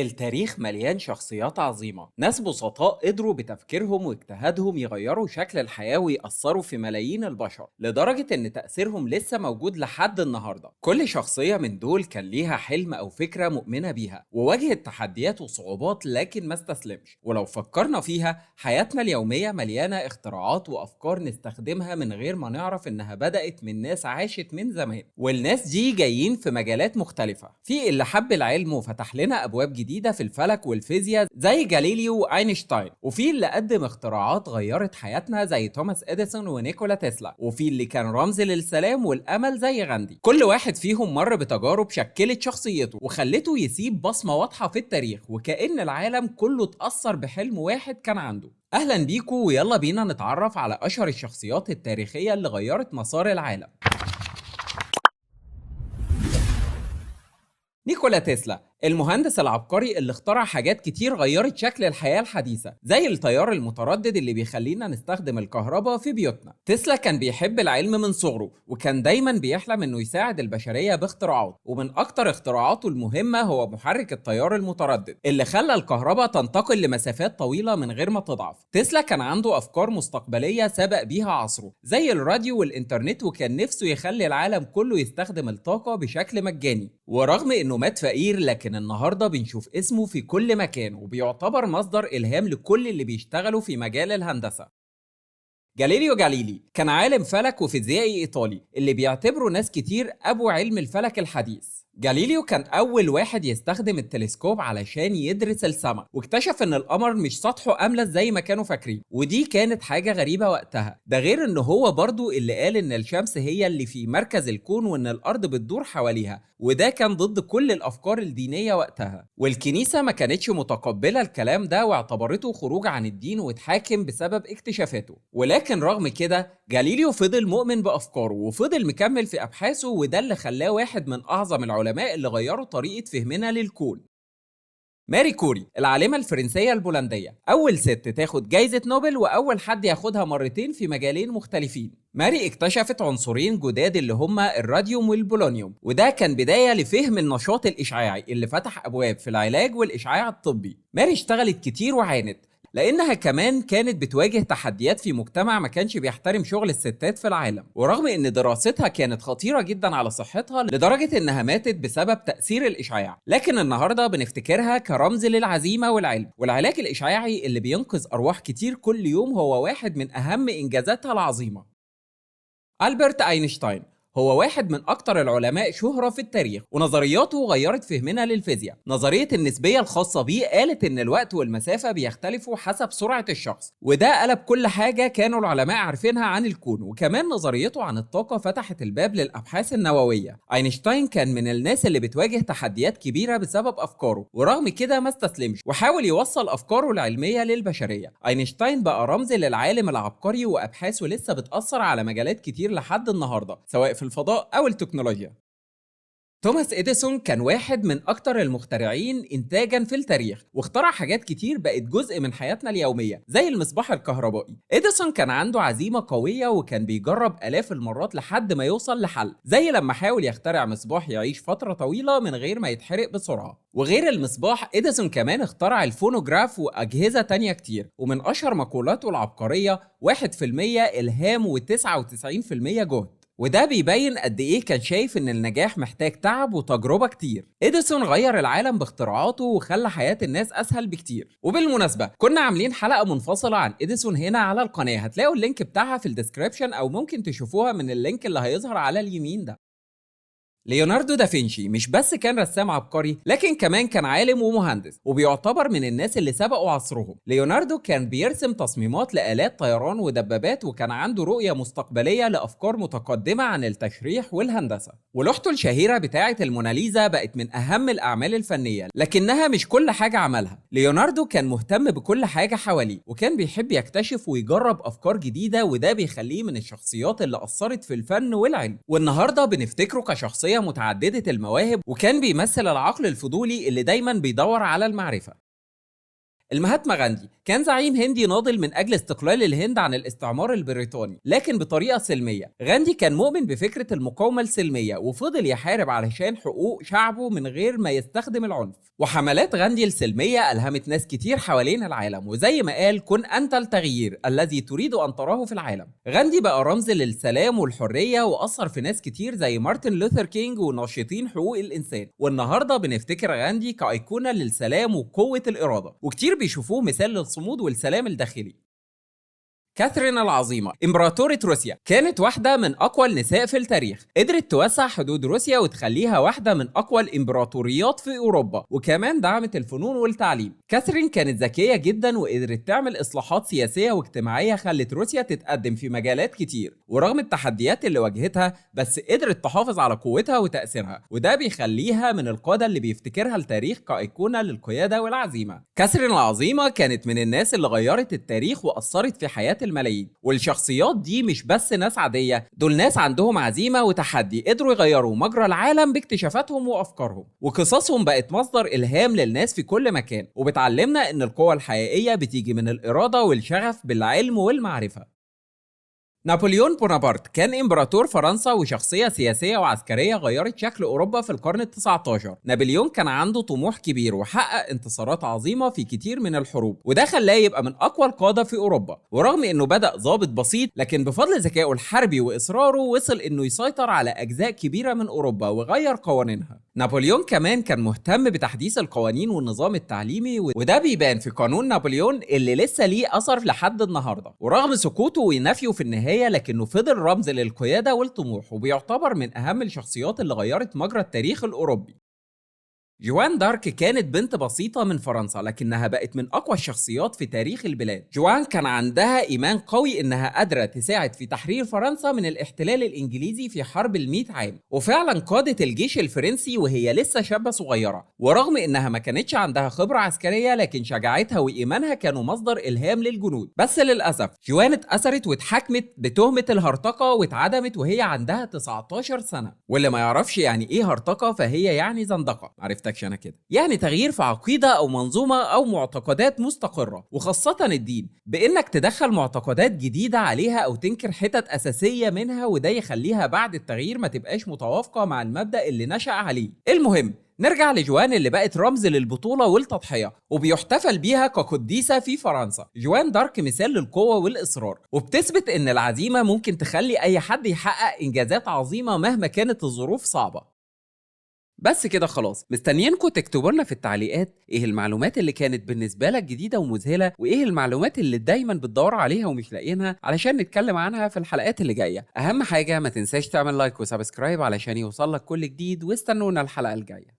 التاريخ مليان شخصيات عظيمة، ناس بسطاء قدروا بتفكيرهم واجتهادهم يغيروا شكل الحياة ويأثروا في ملايين البشر، لدرجة إن تأثيرهم لسه موجود لحد النهاردة. كل شخصية من دول كان ليها حلم أو فكرة مؤمنة بيها، وواجهت تحديات وصعوبات لكن ما استسلمش. ولو فكرنا فيها، حياتنا اليومية مليانة اختراعات وأفكار نستخدمها من غير ما نعرف إنها بدأت من ناس عاشت من زمان، والناس دي جايين في مجالات مختلفة. في اللي حب العلم وفتح لنا أبواب جديدة في الفلك والفيزياء زي جاليليو واينشتاين، وفي اللي قدم اختراعات غيرت حياتنا زي توماس اديسون ونيكولا تسلا، وفي اللي كان رمز للسلام والامل زي غاندي. كل واحد فيهم مر بتجارب شكلت شخصيته وخلته يسيب بصمة واضحة في التاريخ، وكأن العالم كله اتأثر بحلم واحد كان عنده. اهلا بيكو، ويلا بينا نتعرف على اشهر الشخصيات التاريخية اللي غيرت مسار العالم. نيكولا تسلا، المهندس العبقري اللي اخترع حاجات كتير غيرت شكل الحياة الحديثة، زي التيار المتردد اللي بيخلينا نستخدم الكهرباء في بيوتنا. تسلا كان بيحب العلم من صغره، وكان دايما بيحلم انه يساعد البشرية باختراعاته، ومن اكتر اختراعاته المهمة هو محرك التيار المتردد اللي خلى الكهرباء تنتقل لمسافات طويلة من غير ما تضعف. تسلا كان عنده افكار مستقبلية سبق بيها عصره، زي الراديو والانترنت، وكان نفسه يخلي العالم كله يستخدم الطاقة بشكل مجاني. ورغم انه مات فقير، لكن النهارده بنشوف اسمه في كل مكان، وبيعتبر مصدر إلهام لكل اللي بيشتغلوا في مجال الهندسة. جاليليو جاليلي كان عالم فلك وفيزيائي إيطالي اللي بيعتبره ناس كتير أبو علم الفلك الحديث. جاليليو كان أول واحد يستخدم التلسكوب علشان يدرس السماء، واكتشف إن القمر مش سطحه أملس زي ما كانوا فاكرين، ودي كانت حاجة غريبة وقتها. ده غير إن هو برضو اللي قال إن الشمس هي اللي في مركز الكون وإن الأرض بتدور حواليها، وده كان ضد كل الأفكار الدينية وقتها، والكنيسة ما كانتش متقبلة الكلام ده واعتبرته خروج عن الدين واتحاكم بسبب اكتشافاته. ولكن رغم كده جاليليو فضل مؤمن بأفكاره وفضل مكمل في أبحاثه، وده اللي خلاه واحد من أعظم العلماء اللي غيروا طريقة فهمنا للكون. ماري كوري، العالمة الفرنسية البولندية، أول ست تاخد جايزة نوبل وأول حد ياخدها مرتين في مجالين مختلفين. ماري اكتشفت عنصرين جداد اللي هما الراديوم والبولونيوم، وده كان بداية لفهم النشاط الإشعاعي اللي فتح أبواب في العلاج والإشعاع الطبي. ماري اشتغلت كتير وعانت، لأنها كمان كانت بتواجه تحديات في مجتمع ما كانش بيحترم شغل الستات في العالم، ورغم إن دراستها كانت خطيرة جدا على صحتها لدرجة إنها ماتت بسبب تأثير الإشعاع، لكن النهاردة بنفتكرها كرمز للعزيمة والعلم، والعلاج الإشعاعي اللي بينقذ أرواح كتير كل يوم هو واحد من أهم إنجازاتها العظيمة. ألبرت أينشتاين هو واحد من أكتر العلماء شهرة في التاريخ، ونظرياته غيرت فهمنا للفيزياء. نظرية النسبية الخاصة بيه قالت إن الوقت والمسافة بيختلفوا حسب سرعة الشخص، وده قلب كل حاجة كانوا العلماء عارفينها عن الكون. وكمان نظريته عن الطاقة فتحت الباب للأبحاث النووية. أينشتاين كان من الناس اللي بتواجه تحديات كبيرة بسبب أفكاره، ورغم كده ما استسلمش وحاول يوصل أفكاره العلمية للبشرية. أينشتاين بقى رمز للعالم العبقري، وأبحاثه لسه بتأثر على مجالات كتير لحد النهاردة، سواء في الفضاء أو التكنولوجيا. توماس إديسون كان واحد من أكتر المخترعين إنتاجاً في التاريخ، واخترع حاجات كتير بقت جزء من حياتنا اليومية زي المصباح الكهربائي. إديسون كان عنده عزيمة قوية وكان بيجرب آلاف المرات لحد ما يوصل لحل، زي لما حاول يخترع مصباح يعيش فترة طويلة من غير ما يتحرق بسرعة. وغير المصباح، إديسون كمان اخترع الفونوغراف وأجهزة تانية كتير، ومن أشهر مقولاته العبقرية 1% إلهام و99% جهد، وده بيبين قد ايه كان شايف ان النجاح محتاج تعب وتجربة كتير. اديسون غير العالم باختراعاته وخلى حياة الناس اسهل بكتير. وبالمناسبة كنا عاملين حلقة منفصلة عن اديسون هنا على القناة، هتلاقوا ال link بتاعها في ال description او ممكن تشوفوها من ال link اللي هيظهر على اليمين ده. ليوناردو دافنشي مش بس كان رسام عبقري، لكن كمان كان عالم ومهندس، وبيعتبر من الناس اللي سبقوا عصرهم. ليوناردو كان بيرسم تصميمات لآلات طيران ودبابات، وكان عنده رؤية مستقبلية لأفكار متقدمة عن التشريح والهندسة. ولوحته الشهيرة بتاعة الموناليزا بقت من أهم الأعمال الفنية، لكنها مش كل حاجة عملها. ليوناردو كان مهتم بكل حاجة حواليه، وكان بيحب يكتشف ويجرب أفكار جديدة، وده بيخليه من الشخصيات اللي أثرت في الفن والعلم. والنهاردة بنفتكره كشخصية متعددة المواهب، وكان بيمثل العقل الفضولي اللي دايما بيدور على المعرفة. المهاتما غاندي كان زعيم هندي ناضل من أجل استقلال الهند عن الاستعمار البريطاني، لكن بطريقة سلمية. غاندي كان مؤمن بفكرة المقاومة السلمية وفضل يحارب علشان حقوق شعبه من غير ما يستخدم العنف. وحملات غاندي السلمية ألهمت ناس كتير حوالين العالم، وزي ما قال: كن أنت التغيير الذي تريد أن تراه في العالم. غاندي بقى رمز للسلام والحرية وأثر في ناس كتير زي مارتن لوثر كينج وناشطين حقوق الإنسان. والنهاردة بنفتكر غاندي كأيقونة للسلام وقوة الإرادة، وكتير بيشوفوه مثال للصمود والسلام الداخلي. كاثرين العظيمة إمبراطورة روسيا كانت واحدة من أقوى النساء في التاريخ، قدرت توسع حدود روسيا وتخليها واحدة من أقوى الإمبراطوريات في أوروبا، وكمان دعمت الفنون والتعليم. كاثرين كانت ذكية جدا وقدرت تعمل إصلاحات سياسية واجتماعية خلت روسيا تتقدم في مجالات كتير، ورغم التحديات اللي واجهتها بس قدرت تحافظ على قوتها وتأثيرها، وده بيخليها من القادة اللي بيفتكرها التاريخ كأيقونة للقيادة والعزيمة. كاثرين العظيمة كانت من الناس اللي غيرت التاريخ وأثرت في حياة الملايين، والشخصيات دي مش بس ناس عادية، دول ناس عندهم عزيمة وتحدي، قدروا يغيروا مجرى العالم باكتشافاتهم وأفكارهم، وقصصهم بقت مصدر إلهام للناس في كل مكان، وبتعلمنا إن القوة الحقيقية بتيجي من الإرادة والشغف بالعلم والمعرفة. نابليون بونابرت كان إمبراطور فرنسا وشخصية سياسية وعسكرية غيرت شكل أوروبا في القرن ال19. نابليون كان عنده طموح كبير وحقق انتصارات عظيمة في كتير من الحروب، وده خلاه يبقى من أقوى القادة في أوروبا. ورغم إنه بدأ ضابط بسيط، لكن بفضل ذكائه الحربي وإصراره وصل إنه يسيطر على أجزاء كبيرة من أوروبا وغير قوانينها. نابليون كمان كان مهتم بتحديث القوانين والنظام التعليمي، وده بيبان في قانون نابليون اللي لسه ليه أثر لحد النهاردة. ورغم سقوطه ونفيه في النهاية، لكنه فضل رمز للقيادة والطموح، وبيعتبر من أهم الشخصيات اللي غيرت مجرى التاريخ الأوروبي. جوان دارك كانت بنت بسيطة من فرنسا، لكنها بقت من أقوى الشخصيات في تاريخ البلاد. جوان كان عندها إيمان قوي إنها قادرة تساعد في تحرير فرنسا من الاحتلال الإنجليزي في حرب ال100 عام، وفعلا قادت الجيش الفرنسي وهي لسه شابة صغيرة. ورغم إنها ما كانتش عندها خبرة عسكرية، لكن شجاعتها وإيمانها كانوا مصدر إلهام للجنود. بس للأسف جوان اتأثرت واتحكمت بتهمة الهرطقة واتعدمت وهي عندها 19 سنة. واللي ما يعرفش يعني إيه هرطقة فهي يعني زندقة، عرفت أنا كده، يعني تغيير في عقيدة أو منظومة أو معتقدات مستقرة، وخاصة الدين، بإنك تدخل معتقدات جديدة عليها أو تنكر حتت أساسية منها، وده يخليها بعد التغيير ما تبقاش متوافقة مع المبدأ اللي نشأ عليه. المهم نرجع لجوان اللي بقت رمز للبطولة والتضحية، وبيحتفل بيها كقديسة في فرنسا. جوان دارك مثال للقوة والإصرار، وبتثبت إن العزيمة ممكن تخلي أي حد يحقق إنجازات عظيمة مهما كانت الظروف صعبة. بس كده خلاص، مستنيينكم تكتبوا لنا في التعليقات ايه المعلومات اللي كانت بالنسبة لك جديدة ومذهلة، وايه المعلومات اللي دايما بتدور عليها ومش لاقيينها علشان نتكلم عنها في الحلقات اللي جاية. اهم حاجة ما تنساش تعمل like و subscribe علشان يوصلك كل جديد، واستنونا الحلقة الجاية.